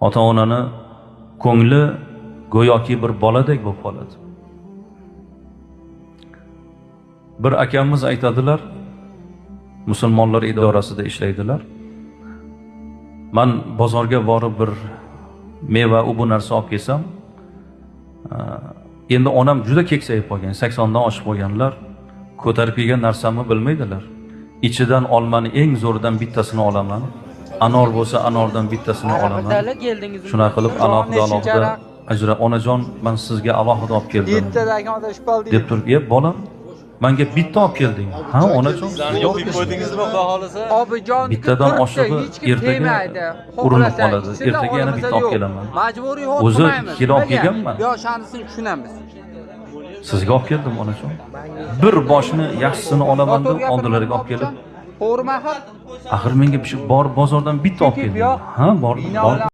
Ota onani ko'ngli go'yoki bir boladek bo'lib qoladi. Bir akamiz aytadilar, musulmonlar idorasida ishlaydilar. Man bozorga borib bir meva u bu narsa olib kelsam, endi onam juda keksayib qolgan, 80 dan oshib qolganlar, ko'tarib kelgan narsamni bilmaydilar. Ichidan olmani eng zo'ridan bittasini olaman. Anor bo'lsa anordan bittasini olaman. Keldingiz. Shunaqa qilib alohida alohida ajra, onajon, man sizga alohida olib keldim Yettidagi odam shpal deb turib, "E bolam, menga bitta olib kelding." "Ha, onajon, sizga olib keldim." Qo'ydingizmi, xudo xohlasa? Obijon Bittadan oshig'i ertaga urinib qoladi. Ertaga yana bitta olib kelaman. Majburiy hod O'zi qilmaymiz. kilo olib Nimaga? kelganman. Yoshanisini tushunamiz. Sizga olib keldim, onajon. Bir boshni yaxshisini olaman deb oldilariga olib kelib, To'g'rimi axir? axir menga shu borib bozordan bitta olib keldim. Ha, bordim, bordim.